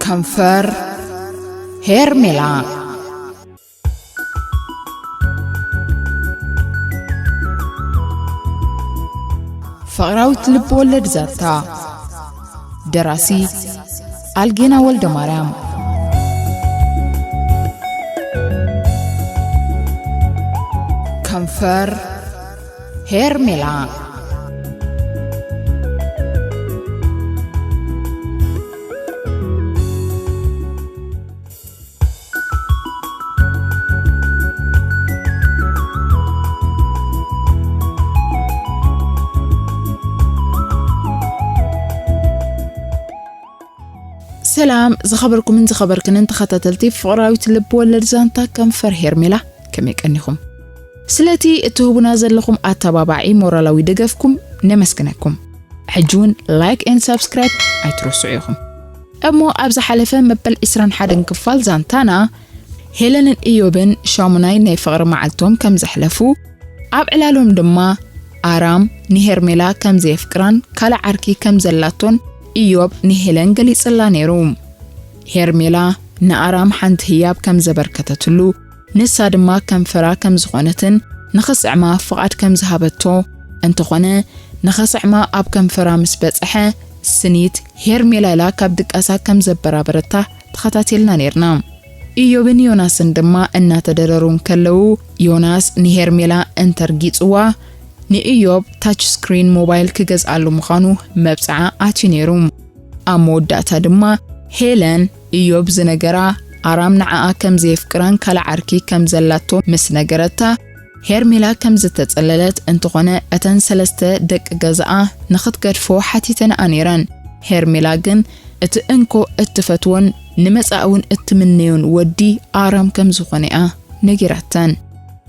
ከንፈር ሄርሜላ። ፍቕራዊት ልብ ወለድ ዛንታ። ደራሲ ኣልጌና ወልደ ማርያም። ከንፈር ሄርሜላ። ሰላም ዝኸበርኩምን ዝኸበርክንን ተኸታተልቲ ፍቕራዊት ልብ ወለድ ዛንታ ከንፈር ሄርሜላ፣ ከመይ ቀኒኹም? ስለቲ እትህቡና ዘለኹም ኣተባባዒ ሞራላዊ ደገፍኩም ነመስግነኩም። ሕጂ እውን like and subscribe ኣይትረስዑ ኢኹም። እሞ ኣብ ዝሓለፈ መበል ዕስራን ሓደን ክፋል ዛንታና፣ ሄለንን ኢዮብን ሻሙናይ ናይ ፍቕሪ መዓልቶም ከም ዘሕለፉ፣ ኣብ ዕላሎም ድማ ኣራም ንሄርሜላ ከም ዘየፍቅራን ካልእ ዓርኪ ከም ዘላቶን ኢዮብ ንሄለን ገሊጽላ ነይሩ። ሄርሜላ ንኣራም ሓንቲ ህያብ ከም ዘበርከተትሉ፣ ንሳ ድማ ከንፈራ ከም ዝኾነትን ንኽስዕማ ፍቓድ ከም ዝሃበቶ፣ እንተኾነ ንኽስዕማ ኣብ ከንፈራ ምስ በጽሐ፣ ስኒት ሄርሜላ ኢላ ካብ ድቃሳ ከም ዘበራበረታ ተኸታቲልና ነይርና። ኢዮብን ዮናስን ድማ እናተደረሩ እንከለዉ፣ ዮናስ ንሄርሜላ እንተርጊጽዋ፣ ንኢዮብ ታች ስክሪን ሞባይል ክገዝኣሉ ምዃኑ መብጽዓ ኣትዩ ነይሩ። ኣብ መወዳእታ ድማ ሄለን ኢዮብ ዝነገራ ኣራም ንዓኣ ከም ዘየፍቅራን ካልእ ዓርኪ ከም ዘላቶ ምስ ነገረታ፣ ሄርሜላ ከም ዝተጸለለት፣ እንተኾነ እተን ሰለስተ ደቂ ገዛኣ ንኽትገድፎ ሓቲተንኣ ነይረን። ሄርሜላ ግን እቲ እንኮ እትፈትዎን ንመጻኢ እውን እትምነዮን ወዲ ኣራም ከም ዝኾነ እያ ነጊራተን።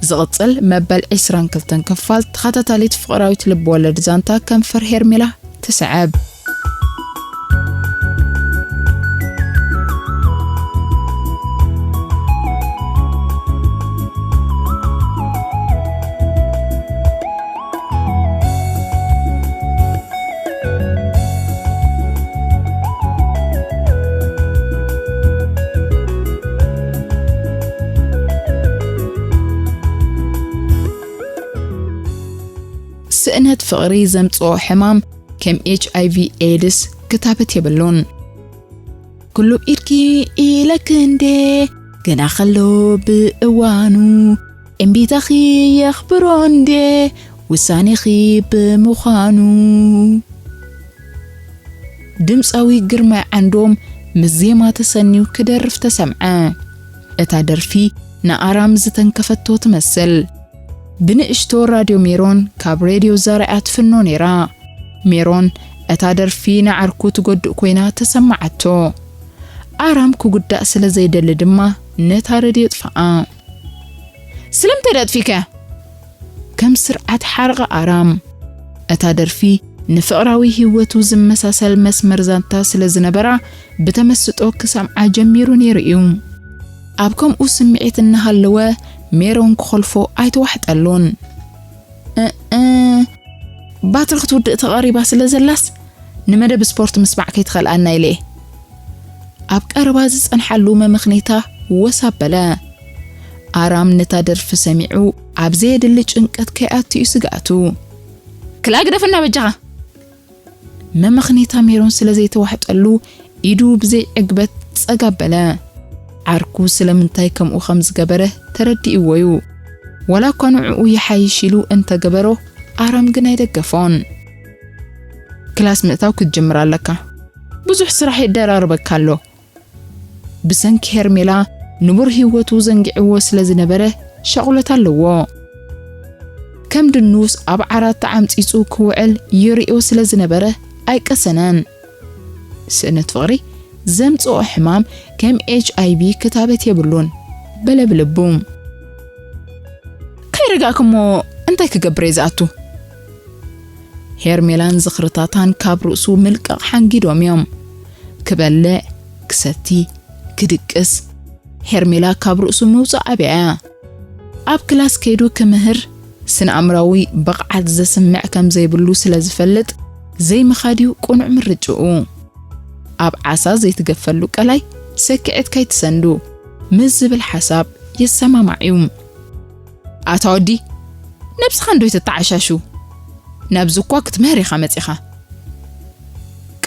ዝቕጽል መበል ዕስራን ክልተን ክፋል ተኸታታሊት ፍቕራዊት ልብ ወለድ ዛንታ ከንፈር ሄርሜላ ትስዕብ። ስእነት ፍቕሪ ዘምጽኦ ሕማም ከም ኤች ኣይ ቪ ኤድስ ክታበት የብሉን። ኩሉ ኢድኪ ኢለኪ እንዴ፣ ገና ከሎ ብእዋኑ፣ እምቢታኺ የኽብሮ እንዴ፣ ውሳኔኺ ብምዃኑ። ድምፃዊ ግርማይ ዓንዶም ምስ ዜማ ተሰንዩ ክደርፍ ተሰምዐ። እታ ደርፊ ንኣራም ዝተንከፈቶ ትመስል። ብንእሽቶ ራድዮ ሜሮን ካብ ሬድዮ ዛራ እያ ትፍኖ ነይራ። ሜሮን እታ ደርፊ ንዓርኩ ትጎድእ ኮይና ተሰማዓቶ። ኣራም ክጉዳእ ስለ ዘይደሊ ድማ ነታ ሬድዮ ጥፍኣ። ስለምንታይ ደኣ ኣጥፊእካያ? ከም ስርዓት ሓረቐ ኣራም። እታ ደርፊ ንፍቕራዊ ህይወቱ ዝመሳሰል መስመር ዛንታ ስለ ዝነበራ፣ ብተመስጦ ክሰምዓ ጀሚሩ ነይሩ እዩ። ኣብ ከምኡ ስምዒት እናሃለወ ሜሮን ክኾልፎ ኣይተዋሕጠሉን። እእ፣ ባትሪ ክትውድእ ተቓሪባ ስለ ዘላስ ንመደብ ስፖርት ምስማዕ ከይትኸልኣና ኢለ እየ። ኣብ ቀረባ ዝጸንሓሉ መመኽኔታ ወስ ኣበለ። ኣራም ነታ ደርፊ ሰሚዑ ኣብ ዘየድሊ ጭንቀት ከይኣቱ እዩ ስግኣቱ። ክልኣ ግደፈና በጃኻ። መመኽኔታ ሜሮን ስለ ዘይተዋሕጠሉ ኢዱ ብዘይ ዕግበት ጸግ ኣበለ። ዓርኩ ስለምንታይ ከምኡ ከም ዝገበረ ተረዲእዎ እዩ። ዋላ እኳ ንዕኡ ይሓይሽ ኢሉ እንተገበሮ፣ ኣራም ግን ኣይደገፎን። ክላስ ምእታው ክትጅምር ኣለካ። ብዙሕ ስራሕ የደራርበካ ኣሎ። ብሰንኪ ሄርሜላ ንቡር ህይወቱ ዘንጊዕዎ ስለ ዝነበረ ሻቑለት ኣለዎ። ከም ድኑስ ኣብ ዓራት ተዓምጺጹ ክውዕል ይርእዮ ስለ ዝነበረ ኣይቀሰነን። ስእነት ፍቕሪ ዘምጽኦ ሕማም ከም ኤች ኣይ ቪ ክታበት የብሉን በለ ብልቡ። ከይረጋእኩሞ እንታይ ክገብር እየ ዝኣቱ? ሄርሜላን ዝኽርታታን ካብ ርእሱ ምልቃቕ ሓንጊዶም እዮም። ክበልዕ፣ ክሰቲ፣ ክድቅስ፣ ሄርሜላ ካብ ርእሱ ምውጻእ ኣብያ እያ። ኣብ ክላስ ከይዱ ክምህር ስነ-ኣእምራዊ ብቕዓት ዘስምዕ ከም ዘይብሉ ስለ ዝፈልጥ፣ ዘይምኻድ እዩ ቅኑዕ ምርጭኡ። ኣብ ዓሳ ዘይትገፈሉ ቀላይ ሰኪዐት ከይትሰንዱ ምስ ዝብል ሓሳብ ይሰማማዕ እዩ። ኣታ ወዲ፣ ነብስኻ እንዶ ይትተዓሻሹ? ናብዚ እኳ ክትምህር ኢኻ መጺኻ።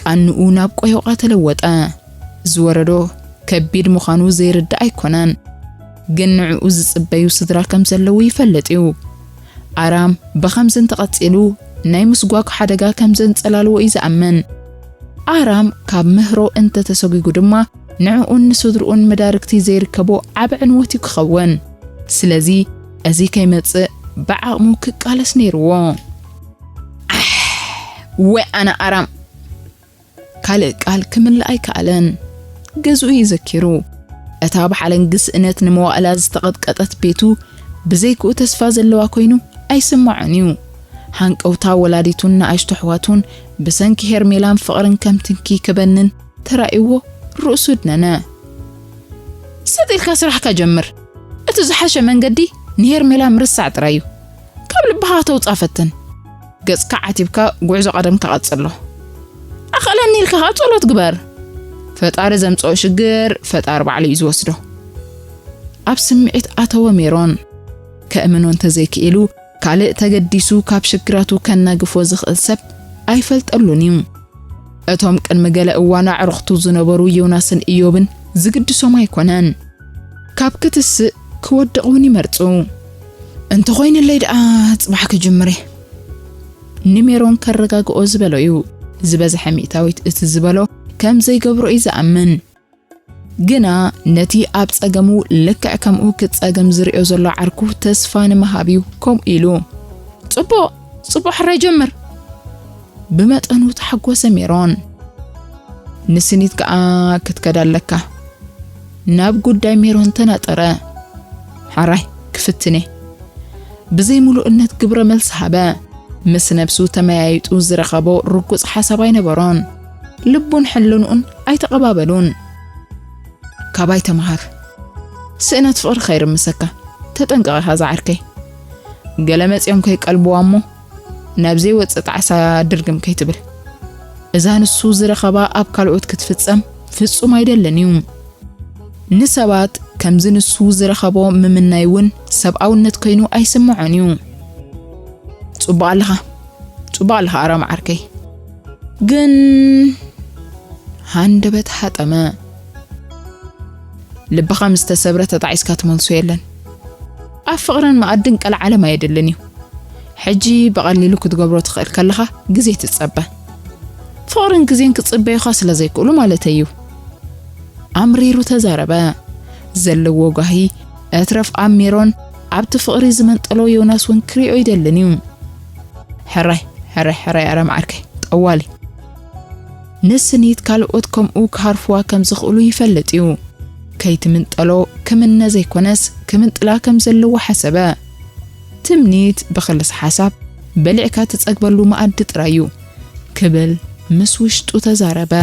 ቃንኡ ናብ ቆዮቓ ተለወጠ። ዝወረዶ ከቢድ ምዃኑ ዘይርዳእ ኣይኮነን። ግን ንዕኡ ዝጽበዩ ስድራ ከም ዘለዉ ይፈልጥ እዩ። ኣራም ብኸምዚ እንተቐጺሉ ናይ ምስጓግ ሓደጋ ከም ዘንጸላልዎ እዩ ዝኣምን። ኣራም ካብ ምህሮ እንተተሰጒጉ ድማ ንዕኡን ንስድርኡን መዳርግቲ ዘይርከቦ ዓቢ ዕንወት እዩ ክኸውን። ስለዚ እዚ ከይመጽእ ብዓቕሙ ክቃለስ ነይርዎ። ኣሕ፣ ወይ ኣነ ኣራም። ካልእ ቃል ክምልእ ኣይከኣለን። ገዝኡ እዩ ዘኪሩ። እታ ብሓለንጊ ስእነት ንመዋእላ ዝተቐጥቀጠት ቤቱ ብዘይክኡ ተስፋ ዘለዋ ኮይኑ ኣይስምዖን እዩ። ሃንቀውታ ወላዲቱን ንኣሽቱ ኣሕዋቱን ብሰንኪ ሄርሜላን ፍቕርን ከም ትንኪ ክበንን ተራእይዎ ርእሱ ድነነ። ሰጥ ኢልካ ስራሕካ ጀምር። እቲ ዝሓሸ መንገዲ ንሄርሜላ ምርሳዕ ጥራይ እዩ። ካብ ልብኻ ከተውጽኣ ፈትን። ገጽካ ዓቲብካ ጉዕዞ ቀደምካ ቀጽሎ። ኣኽእለኒ ኢልካ ከኣ ጸሎት ግበር። ፈጣሪ ዘምጽኦ ሽግር ፈጣሪ ባዕሉ እዩ ዝወስዶ። ኣብ ስምዒት ኣተወ ሜሮን። ከእምኖ እንተዘይክኢሉ ካልእ ተገዲሱ ካብ ሽግራቱ ከናግፎ ዝኽእል ሰብ ኣይፈልጠሉን እዩ። እቶም ቅድሚ ገለ እዋን ኣዕሩኽቱ ዝነበሩ ዮናስን ኢዮብን ዝግድሶም ኣይኮነን። ካብ ክትስእ ክወድቕ እውን ይመርጹ። እንተኾይኑለይ ደኣ ጽባሕ ክጅምር እየ። ንሜሮን ከረጋግኦ ዝበሎ እዩ። ዝበዝሐ ሚእታዊት እቲ ዝበሎ ከም ዘይገብሮ እዩ ዝኣምን። ግና ነቲ ኣብ ጸገሙ ልክዕ ከምኡ ክጸገም ዝርእዮ ዘሎ ዓርኩ ተስፋ ንምሃብ እዩ ከምኡ ኢሉ። ጽቡቕ፣ ጽቡቕ ሕራይ ጀምር። ብመጠኑ ተሓጎሰ ሜሮን። ንስኒት ከኣ ክትከድ ኣለካ። ናብ ጉዳይ ሜሮን ተናጠረ። ሕራይ ክፍትነ። ብዘይ ምሉእነት ግብረ መልሲ ሃበ። ምስ ነብሱ ተመያይጡ ዝረኸቦ ርጉጽ ሓሳብ ኣይነበሮን። ልቡን ሕልንኡን ኣይተቐባበሉን። ካባይ ተምሃር። ስእነት ፍቕሪ ከይርምሰካ። ተጠንቀቕ ኢኻ ዝዓርከይ። ገለ መጺኦም ከይቀልብዋ እሞ ናብ ዘይወጽእ ጣዕሳ ድርግም ከይትብል። እዛ ንሱ ዝረኸባ ኣብ ካልኦት ክትፍጸም ፍጹም ኣይደልን እዩ። ንሰባት ከምዚ ንሱ ዝረኸቦ ምምናይ እውን ሰብኣውነት ኮይኑ ኣይስምዖን እዩ። ጽቡቕ ኣለኻ፣ ጽቡቕ ኣለኻ ኣራም ዓርከይ። ግን ሃንደበት ሃጠመ። ልብኻ ምስ ተሰብረ ተጣዒስካ ትመልሶ የለን። ኣብ ፍቕርን መኣድን ቀልዓለም ኣየድልን እዩ። ሕጂ ብቐሊሉ ክትገብሮ ትኽእል ከለኻ ግዜ ትጸበ። ፍቕርን ግዜን ክጽበዩኻ ስለ ዘይክእሉ ማለተይ እዩ። ኣምሪሩ ተዛረበ። ዘለዎ ጓሂ እትረፍ ኣብ ሜሮን ኣብቲ ፍቕሪ ዝመንጠሎ ዮናስ እውን ክሪኦ ይደልን እዩ። ሕራይ፣ ሕራይ፣ ሕራይ ኣረ መዓርከይ፣ ጠዋሊ። ንስኒት ካልኦት ከምኡ ክሃርፍዋ ከም ዝኽእሉ ይፈልጥ እዩ። ከይትምንጠሎ ክምነ ዘይኮነስ ክምንጥላ ከም ዘለዎ ሓሰበ። ትምኒት ብኽልስ ሓሳብ በሊዕካ ትጸግበሉ መኣዲ ጥራይ እዩ ክብል ምስ ውሽጡ ተዛረበ።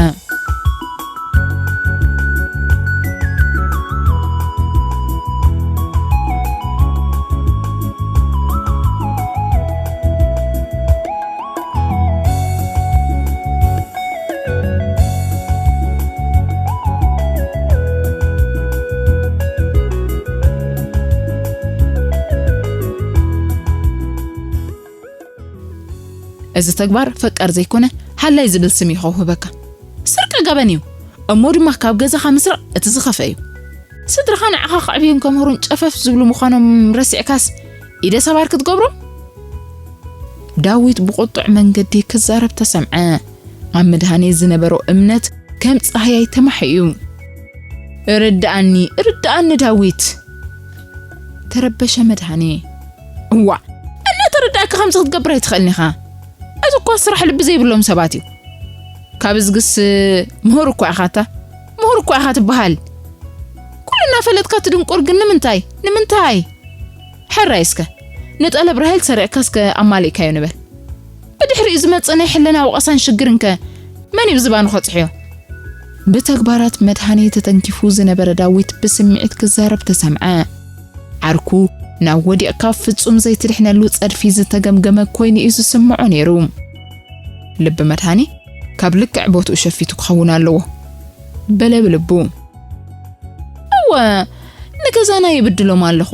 እዚ ተግባር ፈቃር ዘይኮነ ሃላይ ዝብል ስም እዩ ከውህበካ። ስርቂ ገበን እዩ። እሞ ድማ ካብ ገዛኻ ምስራቕ እቲ ዝኸፍአ እዩ። ስድራኻ ንዓኻ ከዕብዩን ከምህሩን ጨፈፍ ዝብሉ ምዃኖም ረሲዕካስ ኢደ ሰባር ክትገብሮም? ዳዊት ብቁጡዕ መንገዲ ክዛረብ ተሰምዐ። ኣብ መድሃኔ ዝነበሮ እምነት ከም ጻህያይ ተማሕዩ። "ርድኣኒ፣ ርድኣኒ ዳዊት!" ተረበሸ መድሃኔ። "እዋእ፣ እናተረዳእካ ከምዚ ክትገብር ኣይትኽእልን ኢኻ። እዚ እኳ ስራሕ ልቢ ዘይብሎም ሰባት እዩ። ካብ እዝግስ ምሁር እኳ ኢኻ፣ እታ ምሁር እኳ ኢኻ ትበሃል። ኩሉ እናፈለጥካ ትድንቁር ግን ንምንታይ? ንምንታይ?" ሕራይ እስከ፣ ንጠለብ ራሄል ሰሪዕካ እስከ ኣማሊእካዮ ንበል። ብድሕሪኡ ዝመጽእ ናይ ሕልና ወቐሳን ሽግርን ከ መን እዩ ዝባኑ ከጽሕዮ? ብተግባራት መድሃኔ ተተንኪፉ ዝነበረ ዳዊት ብስምዒት ክዛረብ ተሰምዐ። ዓርኩ ናብ ወዲቕካ ፍጹም ዘይትድሕነሉ ጸድፊ ዝተገምገመ ኮይኑ እዩ ዝስምዖ ነይሩ። ልቢ መድሃኔ ካብ ልክዕ ቦትኡ ሸፊቱ ክኸውን ኣለዎ። በለ ብልቡ። እወ፣ ንገዛና ይብድሎም ኣለኹ፣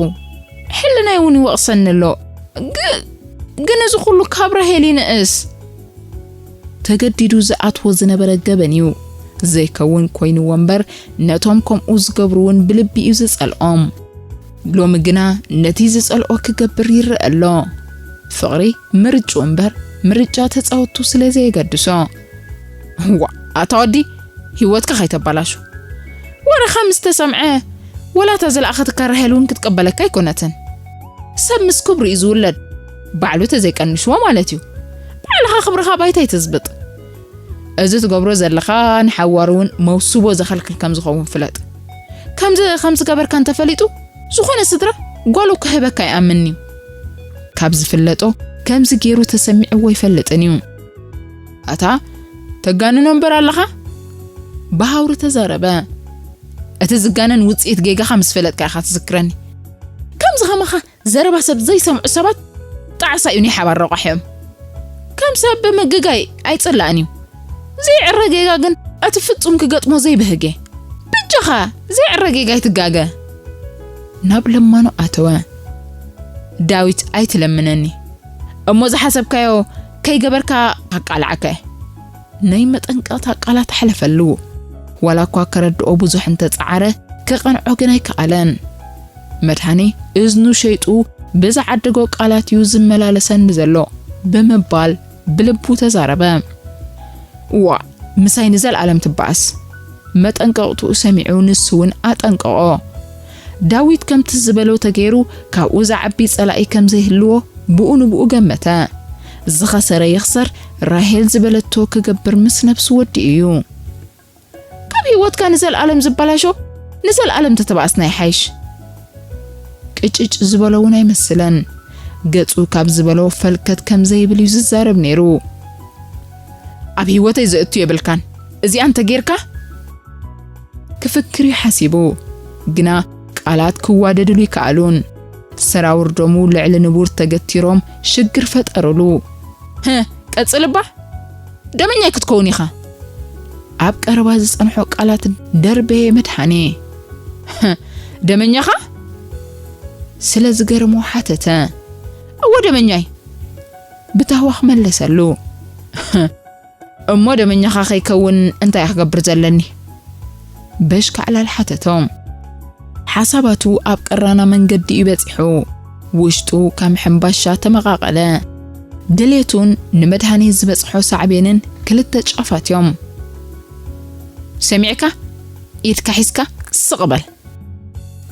ሕልናይ እውን ይወቕሰኒ ኣሎ። ግ- ግን እዚ ኩሉ ካብ ራሄል ይንእስ። ተገዲዱ ዝኣትዎ ዝነበረ ገበን እዩ። ዘይከውን ኮይንዎ እምበር፣ ነቶም ከምኡ ዝገብሩ እውን ብልቢ እዩ ዝጸልኦም። ሎሚ ግና ነቲ ዝጸልኦ ክገብር ይረአ ኣሎ። ፍቕሪ ምርጭኡ እምበር፣ ምርጫ ተጻወቱ ስለ ዘየገድሶ። ዋ፣ ኣታ ወዲ፣ ህይወትካ ከይተባላሹ። ወረኻ ምስ ተሰምዐ፣ ወላ እታ ዝለኣኸትካ ራሄል እውን ክትቀበለካ ኣይኮነትን። ሰብ ምስ ክብሩ እዩ ዝውለድ፣ ባዕሉ ተዘይቀንሽዎ ማለት እዩ። ባዕልኻ ክብርኻ ባይታ ኣይተዝብጥ። እዚ ትገብሮ ዘለኻ ንሓዋሩ እውን መውስቦ ዘኸልክል ከም ዝኸውን ፍለጥ። ከምዚ ከም ዝገበርካ እንተፈሊጡ፣ ዝኾነ ስድራ ጓሉ ክህበካ ይኣምን እዩ። ካብ ዝፍለጦ፣ ከምዚ ገይሩ ተሰሚዕዎ ኣይፈልጥን እዩ። ኣታ ተጋንኖ እምበር ኣለኻ? ብሃውሪ ተዛረበ። እቲ ዝጋነን ውጽኢት ጌጋኻ ምስ ፈለጥካ ኢኻ ትዝክረኒ። ከምዚ ከማኻ ዘረባ ሰብ ዘይሰምዑ ሰባት ጣዕሳ እዩ ናይ ሓባር ረቋሕ እዮም። ከም ሰብ ብምግጋይ ኣይጽላእን እዩ። ዘይዕረ ጌጋ ግን እቲ ፍጹም ክገጥሞ ዘይብህግ እየ። በጃኻ ዘይዕረ ጌጋ ኣይትጋገ። ናብ ለማኖ ኣተወ። ዳዊት ኣይትለምነኒ። እሞ ዝሓሰብካዮ ከይገበርካ ኣቃልዓካ እየ። ናይ መጠንቀቕታ ቃላት ሓለፈሉ። ዋላ እኳ ከረድኦ ብዙሕ እንተጸዓረ፣ ክቐንዖ ግን ኣይከኣለን። መድሃኔ እዝኑ ሸይጡ ብዝዓደጎ ቃላት እዩ ዝመላለሰኒ ዘሎ ብምባል ብልቡ ተዛረበ። ዋ፣ ምሳይ ንዘለኣለም ትበኣስ። መጠንቀቕትኡ ሰሚዑ ንሱ እውን ኣጠንቀቖ። ዳዊት ከምቲ ዝበሎ ተገይሩ ካብኡ ዝዓቢ ጸላኢ ከም ዘይህልዎ ብኡ ንብኡ ገመተ። ዝኸሰረ ይኽሰር፣ ራሄል ዝበለቶ ክገብር ምስ ነብሱ ወዲኡ እዩ። ካብ ህይወትካ ንዘለኣለም ዝበላሾ ንዘለኣለም ተተባእስና ይሓይሽ። ቅጭጭ ዝበሎ እውን ኣይመስለን። ገጹ ካብ ዝበሎ ፈልከት ከም ዘይብል እዩ ዝዛረብ ነይሩ። ኣብ ህይወተይ ዘእቱ የብልካን። እዚኣ እንተ ጌርካ? ክፍክር እዩ ሓሲቡ፣ ግና ቃላት ክዋደድሉ ይከኣሉን። ሰራውር ደሙ ልዕሊ ንቡር ተገቲሮም ሽግር ፈጠሩሉ። "ህህ፣ ቀጽል እባ፣ ደመኛይ ክትከውን ኢኻ!" ኣብ ቀረባ ዝጸንሖ ቃላት ደርበየ መድሃኔ። "ህህ፣ ደመኛኻ?" ስለ ዝገረሞ ሓተተ። "እወ ደመኛይ!" ብታህዋኽ መለሰሉ። "እሞ ደመኛኻ ከይከውን እንታይ እየ ክገብር ዘለኒ?" በሽካዕላል ሓተቶ። ሓሳባቱ ኣብ ቀራና መንገዲ እዩ በጺሑ። ውሽጡ ከም ሕምባሻ ተመቓቐለ። ድሌቱን ንመድሃኔ ዝበጽሖ ሳዕቤንን ክልተ ጫፋት እዮም። "ሰሚዕካ? ኢድካ ሒዝካ ስቕ በል!"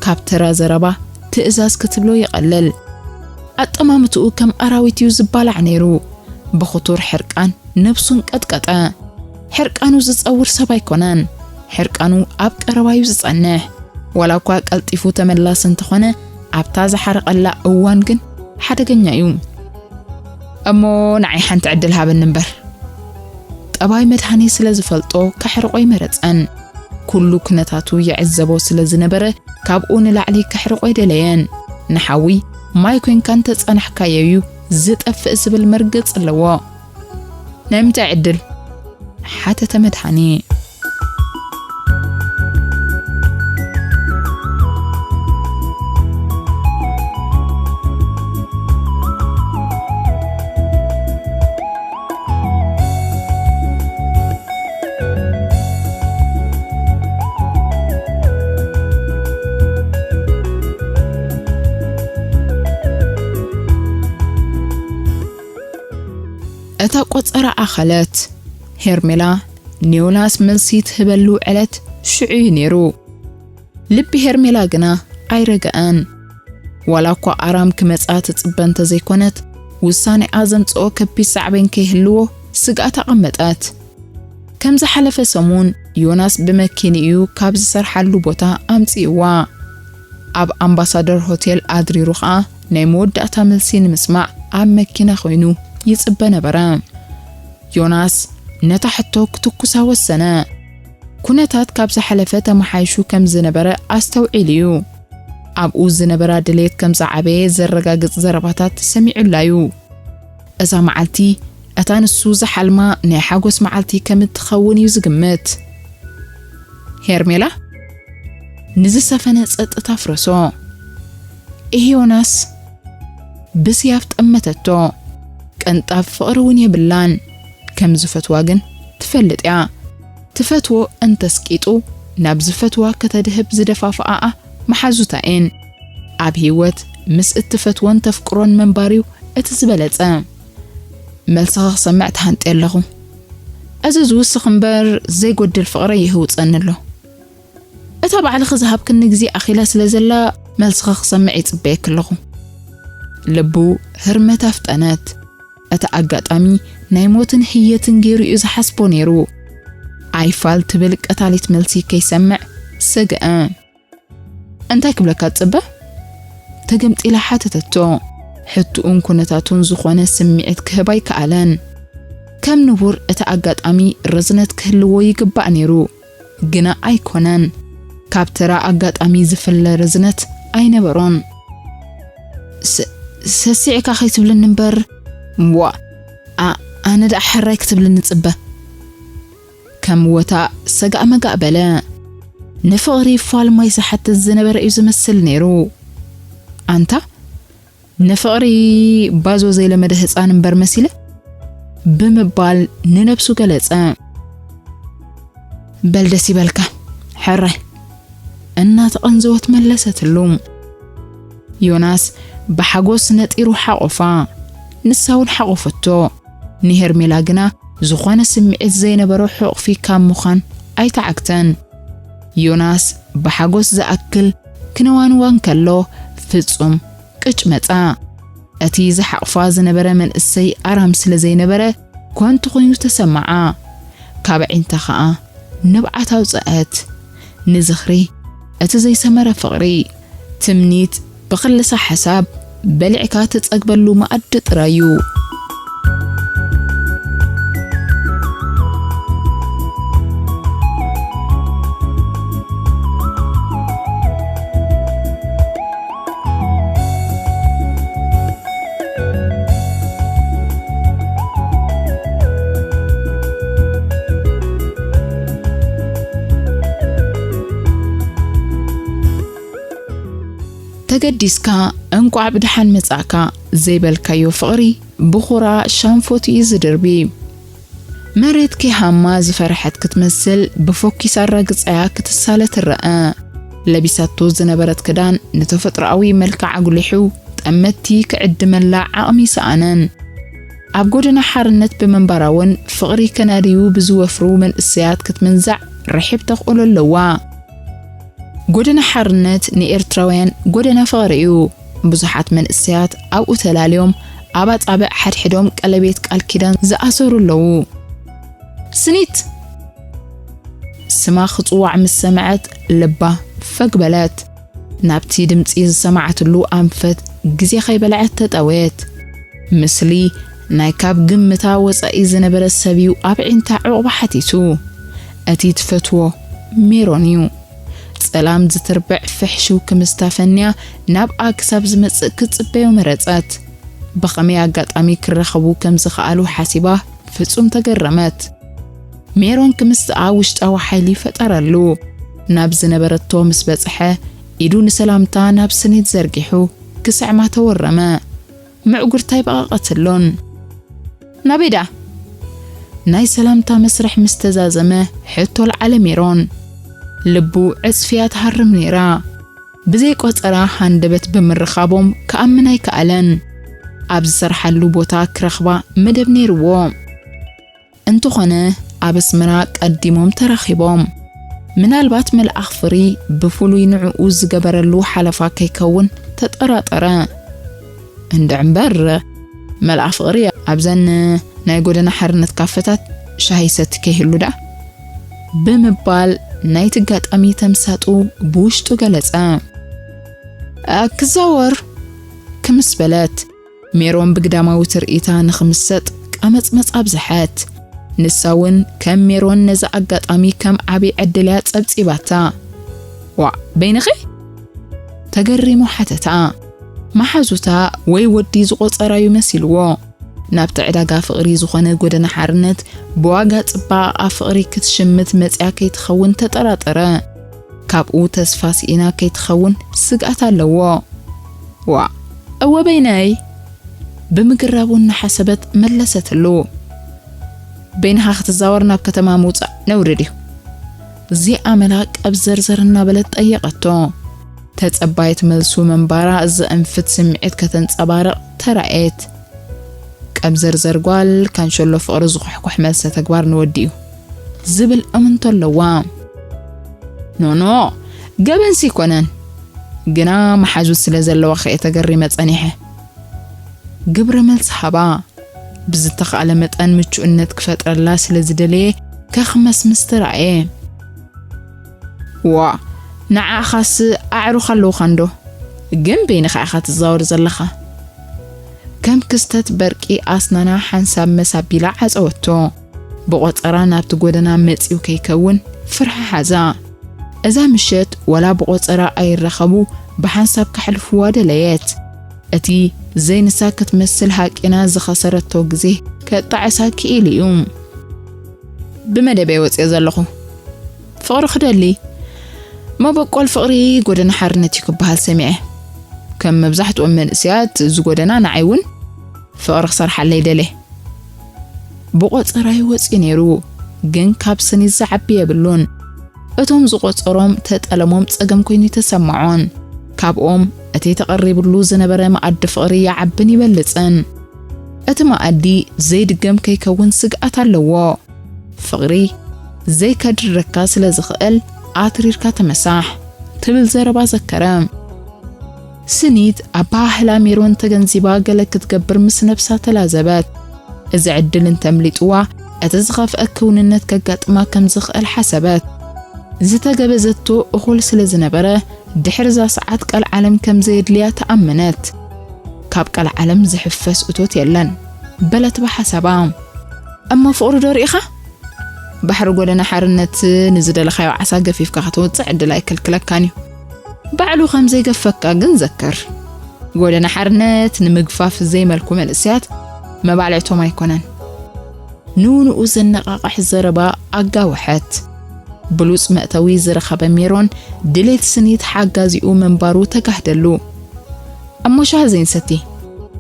ካብ ተራ ዘረባ ትእዛዝ ክትብሎ ይቐልል። ኣጠማምትኡ ከም ኣራዊት እዩ ዝባላዕ ነይሩ። ብኽቱር ሕርቃን ነብሱ እንቀጥቀጠ። ሕርቃኑ ዝጸውር ሰብ ኣይኮነን። ሕርቃኑ ኣብ ቀረባ እዩ ዝጸንሕ። ዋላ እኳ ቀልጢፉ ተመላሲ እንተኾነ፣ ኣብታ ዝሓረቐላ እዋን ግን ሓደገኛ እዩ። "እሞ ንዓይ ሓንቲ ዕድል ሃበኒ እምበር!" ጠባይ መድሃኔ ስለ ዝፈልጦ ከሕርቆ ኣይመረጸን። ኩሉ ኩነታቱ ይዕዘቦ ስለ ዝነበረ፣ ካብኡ ንላዕሊ ከሕርቆ ኣይደለየን። "ንሓዊ ማይ ኮንካ እንተጸናሕካዮ እዩ ዝጠፍእ" ዝብል መርገጽ ኣለዎ። "ናይ ምንታይ ዕድል?" ሓተተ መድሃኔ። እታ ቆጸራ ኣኸለት። ሄርሜላ ንዮናስ መልሲ ትህበሉ ዕለት ሽዑ እዩ ነይሩ። ልቢ ሄርሜላ ግና ኣይረገኣን። ዋላ እኳ ኣራም ክመጻ ትጽበ እንተዘይኮነት፣ ውሳኔኣ ዘምጽኦ ከቢድ ሳዕቤን ከይህልዎ ስግኣት ኣቐመጠት። ከም ዝሓለፈ ሰሙን ዮናስ ብመኪንኡ ካብ ዝሰርሓሉ ቦታ ኣምጺእዋ። ኣብ ኣምባሳደር ሆቴል ኣድሪሩ ኸኣ ናይ መወዳእታ መልሲ ንምስማዕ ኣብ መኪና ኾይኑ ይጽበ ነበረ። ዮናስ ነታ ሕቶ ክትኩሳ ወሰነ። ኩነታት ካብ ዝሓለፈ ተመሓይሹ ከም ዝነበረ ኣስተውዒሉ እዩ። ኣብኡ ዝነበራ ድሌት ከም ዝዓበየ ዘረጋግጽ ዘረባታት ሰሚዑላ እዩ። እዛ መዓልቲ፣ እታ ንሱ ዝሓልማ ናይ ሓጎስ መዓልቲ ከም እትኸውን እዩ ዝግምት። ሄርሜላ ንዝሰፈነ ጸጥታ ኣፍረሶ። ዮናስ ብስያፍ ጠመተቶ። ቅንጣብ ፍቕሪ እውን የብላን። ከም ዝፈትዋ ግን ትፈልጥ እያ። ትፈትዎ እንተስቂጡ ናብ ዝፈትዋ ከተድህብ ዝደፋፍኣኣ መሓዙታ እየን። ኣብ ህይወት ምስ እትፈትዎን ተፍቅሮን ምንባር እዩ እቲ ዝበለጸ። መልስኻ ክሰምዕ ተሃንጥየ ኣለኹ። እዚ ዝውስኽ እምበር ዘይጎድል ፍቕረይ ይህውጸኒ ኣሎ። እታ ባዕልኺ ዝሃብክኒ ግዜ ኣኺላ ስለ ዘላ፣ መልስኺ ክሰምዕ ይጽበየኪ ኣለኹ። ልቡ ህርመት ኣፍጠነት። እቲ ኣጋጣሚ ናይ ሞትን ህየትን ገይሩ እዩ ዝሓስቦ ነይሩ። ኣይፋል ትብል ቀታሊት መልሲ ከይሰምዕ ሰግአ። እንታይ ክብለካ ትጽበ? ተገምጢላ ሓተተቶ። ሕትኡን ኩነታቱን ዝኾነ ስምዒት ክህብ ኣይከኣለን። ከም ንቡር እቲ ኣጋጣሚ ርዝነት ክህልዎ ይግባእ ነይሩ፣ ግና ኣይኮነን። ካብ ተራ ኣጋጣሚ ዝፍለ ርዝነት ኣይነበሮን። ስ-፣ ሰሲዕካ ከይትብልኒ እምበር። ዋ፣ ኣ-፣ ኣነ ደኣ ሕራይ ክትብልኒ ጽበ። ከም ወታ ሰጋእ መጋእ በለ። ንፍቕሪ ፋል ማይ ዝሓትት ዝነበረ እዩ ዝመስል ነይሩ። ኣንታ፣ ንፍቕሪ ባዞ ዘይለመደ ህፃን እምበር መሲለ፣ ብምባል ንነብሱ ገለጸ። በል ደስ ይበልካ፣ ሕራይ፣ እናተቐንዘወት መለሰትሉ። ዮናስ ብሓጎስ ነጢሩ ሓቖፋ። ንሳ እውን ሓቖፈቶ። ንሄርሜላ ግና ዝኾነ ስምዒት ዘይነበሮ ሕቑፊ ካብ ምዃን ኣይተዓግተን። ዮናስ ብሓጎስ ዝኣክል ክነዋንዋ እንከሎ ፍጹም ቅጭ መጻ። እቲ ዝሓቕፋ ዝነበረ መንእሰይ ኣራም ስለ ዘይነበረ ኮንቱ ኮይኑ ተሰማዓ። ካብ ኣዒንታ ኸኣ ንብዓት ኣውጽአት። ንዝኽሪ እቲ ዘይሰመረ ፍቕሪ፣ ትምኒት ብኽልሳ ሓሳብ በሊዕካ ትጸግበሉ መኣዲ ጥራይ እዩ። ተገዲስካ እንቋዕ ብደሓን መጻእካ ዘይበልካዮ ፍቕሪ ብኹራ ሻንፎት እዩ ዝድርቢ። መሬት ከይሃማ ዝፈርሐት ክትመስል ብፎኪስ ኣራግጻያ ክትሳለ ትረአ። ለቢሳቶ ዝነበረት ክዳን ንተፈጥሮኣዊ መልክዓ ኣጉሊሑ ጠመትቲ ክዕድመላ ዓቕሚ ይሰኣነን። ኣብ ጎደና ሓርነት ብምንባራ እውን ፍቕሪ ከናድዩ ብዝወፍሩ መንእሰያት ክትምንዛዕ ርሒብ ተኽእሎ ኣለዋ። ጎደና ሓርነት ንኤርትራውያን ጎደና ፍቕሪ እዩ። ብዙሓት መንእሰያት ኣብኡ ተላልዮም ኣብ ኣጻብዕ ሓድሕዶም ቀለቤት ቃል ኪዳን ዝኣሰሩ ኣለዉ። ስኒት! ስማ ክጽዋዕ ምስ ሰምዐት ልባ ፈግ በለት። ናብቲ ድምጺ ዝሰማዓትሉ ኣንፈት ግዜ ከይበልዐት ተጠወየት። ምስሊ ናይ ካብ ግምታ ወጻኢ ዝነበረ ሰብ እዩ ኣብ ኣዒንታ ዑቕባ ሓቲቱ። እቲ ትፈትዎ ሜሮን እዩ። ጸላም ዝትርብዕ ፍሕሽው ክምስታ ፈንያ ናብኣ ክሳብ ዝመጽእ ክትጽበዮ መረጸት። ብኸመይ ኣጋጣሚ ክራኸቡ ከም ዝኸኣሉ ሓሲባ ፍጹም ተገረመት። ሜሮን ክምስትኣ ውሽጣዊ ሓይሊ ፈጠረሉ። ናብ ዝነበረቶ ምስ በጽሐ ኢዱ ንሰላምታ ናብ ስኒት ዘርጊሑ ክስዕማ ተወረመ። ምዕጉርታ ኣይበቐቐትሉን። ናበይ ደኣ? ናይ ሰላምታ መስርሕ ምስ ተዛዘመ ሕቶ ለዓለ ሜሮን። ልቡ ዕጽፍያ ትሃርም ነይራ። ብዘይ ቆጸራ ሃንደበት ብምርኻቦም ክኣምን ኣይከኣለን። ኣብ ዝሰርሓሉ ቦታ ክረኽባ መደብ ነይርዎ። እንተኾነ ኣብ ኣስመራ ቀዲሞም ተራኺቦም። ምናልባት መልኣኽ ፍቕሪ ብፍሉይ ንዕኡ ዝገበረሉ ሓለፋ ከይከውን ተጠራጠረ። እንድዒ እምበር መልኣኽ ፍቕሪ ኣብዘን ናይ ጎደና ሓርነት ካፈታት ሻሂ ይሰቲ ከይህሉ ደኣ ብምባል ናይቲ ኣጋጣሚ ተምሳጡ ብውሽጡ ገለጸ። እ፣ ክዛወር ክምስ በለት። ሜሮን ብግዳማዊ ትርኢታ ንኽምሰጥ ቀመጽመጽ ኣብዝሐት። ንሳ እውን ከም ሜሮን ነዚ ኣጋጣሚ ከም ዓቢ ዕድል እያ ጸብጺባታ። ዋእ፣ በይንኺ? ተገሪሙ ሓተታ። መሓዙታ ወይ ወዲ ዝቖጸራዩ መሲልዎ። ናብቲ ዕዳጋ ፍቕሪ ዝኾነ ጎደና ሓርነት ብዋጋ ጽባቐኣ ፍቕሪ ክትሽምት መጺኣ ከይትኸውን ተጠራጠረ። ካብኡ ተስፋ ስኢና ከይትኸውን ስግኣት ኣለዎ። "ዋ፣ እወ በይነይ?" ብምግራቡ እናሓሰበት መለሰትሉ። "በይንኻ ክትዛወር ናብ ከተማ ምውጻእ ነውሪ ድዩ?" እዚኣ መላ ቀብዘርዘር እናበለት ጠየቐቶ። ተጸባየት መልሱ ምንባራ ዘእንፍት ስምዒት ከተንጸባርቕ ተራእየት። ቀብዘርዘር ጓል ካንሸሎ ፍቕሪ ዝኹሕኩሕ መልሰ ተግባር ንወዲ እዩ ዝብል እምንቶ ኣለዋ። "ኖኖ፣ ገበንሲ ኣይኮነን፣ ግና መሓዙት ስለ ዘለዋ ከየ ተገሪመ ጸኒሐ" ግብረ መልሲ ሃባ። ብዝተኻእለ መጠን ምቹእነት ክፈጥረላ ስለ ዝደለየ ከኽመስምስ ተራእየ። "ዋ፣ ንዓኻስ ኣዕሩኽ ኣለውኻ እንዶ፣ ግን በይንኻ ኢኻ ትዛወር ዘለኻ?" ከም ክስተት በርቂ ኣስናና ሓንሳብ መሳቢላ ዓጸወቶ። ብቖጸራ ናብቲ ጎደና መጺኡ ከይከውን ፍርሒ ሓዛ። እዛ ምሸት ወላ ብቖጸራ ኣይራኸቡ ብሓንሳብ ከሕልፍዋ ደለየት። እቲ ዘይንሳ ክትመስል ሃቂና ዝኸሰረቶ ግዜ ከጣዕሳ ክኢሉ እዩ። "ብመደበይ ወጽየ ዘለኹ ፍቕሪ ክደሊ፣ መበቆል ፍቕሪ ጎደና ሓርነት እዩ ክበሃል ሰሚዐ። ከም መብዛሕትኦም መንእሰያት እዚ ጎደና ንዓይ እውን ፍቕሪ ክሰርሓለይ ደልየ። ብቖጸራይ ወጽዩ ነይሩ፣ ግን ካብ ስኒት ዝዓቢ የብሉን። እቶም ዝቖጸሮም ተጠለሞም ጸገም ኮይኑ ተሰማዖን። ካብኦም እቲ ተቐሪብሉ ዝነበረ መኣዲ ፍቕሪ ይዓብን ይበልጽን። እቲ መኣዲ ዘይድገም ከይከውን ስግኣት ኣለዎ። ፍቕሪ ዘይከድረካ ስለ ዝኽእል ኣትሪርካ ተመሳሕ" ትብል ዘረባ ዘከረ። ስኒት ኣበሃህላ ሜሮን ተገንዚባ ገለ ክትገብር ምስ ነብሳ ተላዘበት። እዚ ዕድል እንተምሊጥዋ፣ እቲ ዝኸፍአ ክውንነት ከጋጥማ ከም ዝኽእል ሓሰበት። ዝተገበዘቶ እኹል ስለ ዝነበረ፣ ድሕሪ እዛ ሰዓት ቀልዓለም ከም ዘየድልያ ተኣመነት። "ካብ ቀልዓለም ዝሕፈስ እቶት የለን" በለት ብሓሳባ። "እሞ ፍቕሪ ዶ ርኢኻ? ባሕሪ ጎደና ሓርነት ንዝደለኻዮ ዓሳ ገፊፍካ ከተውጽእ ዕድል ኣይከልክለካን እዩ። ባዕሉ ከም ዘይገፈካ ግን ዘክር። ጎደና ሓርነት ንምግፋፍ ዘይመልኩ መንእሰያት መባልዕቶም ኣይኮነን።" ንውንኡ ዘነቓቕሕ ዘረባ ኣጋወሐት። ብሉጽ መእተዊ ዝረኸበ ሜሮን ድሌት ስኒት ሓጋዚኡ ምንባሩ ተጋህደሉ። "እሞ ሻሂ ዘይንሰቲ፣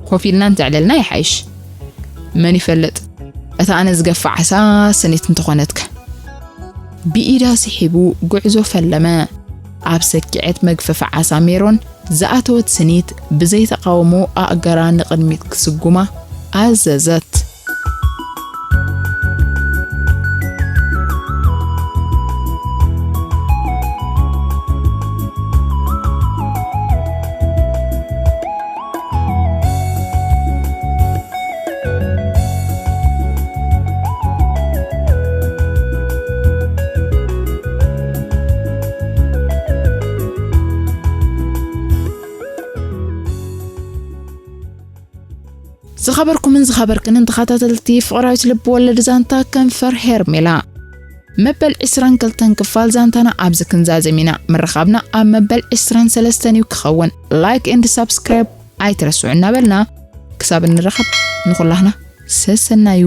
ኮፍ ኢልና እንተዕለልና ይሓይሽ። መን ይፈልጥ፣ እታ ኣነ ዝገፋ ዓሳ ስኒት እንተኾነትከ?" ብኢዳ ስሒቡ ጉዕዞ ፈለመ። ኣብ ሰኪዐት መግፈፊ ዓሳ ሜሮን ዝኣተወት ስኒት ብዘይተቃውሞ ኣእጋራ ንቕድሚት ክስጉማ ኣዘዘት። ዝኸበርኩምን ዝኸበርክንን ተኸታተልቲ ፍቕራዊት ልብ ወለድ ዛንታ ከንፈር ሄርሜላ፣ መበል ዕስራን ክልተን ክፋል ዛንታና ኣብዚ ክንዛዝም ኢና። ምርኻብና ኣብ መበል ዕስራን ሰለስተን እዩ ክኸውን። ላይክ ኤንድ ሳብስክራይብ ኣይትረስዑ እናበልና፣ ክሳብ እንራኸብ ንኹላህና ሰሰናዩ።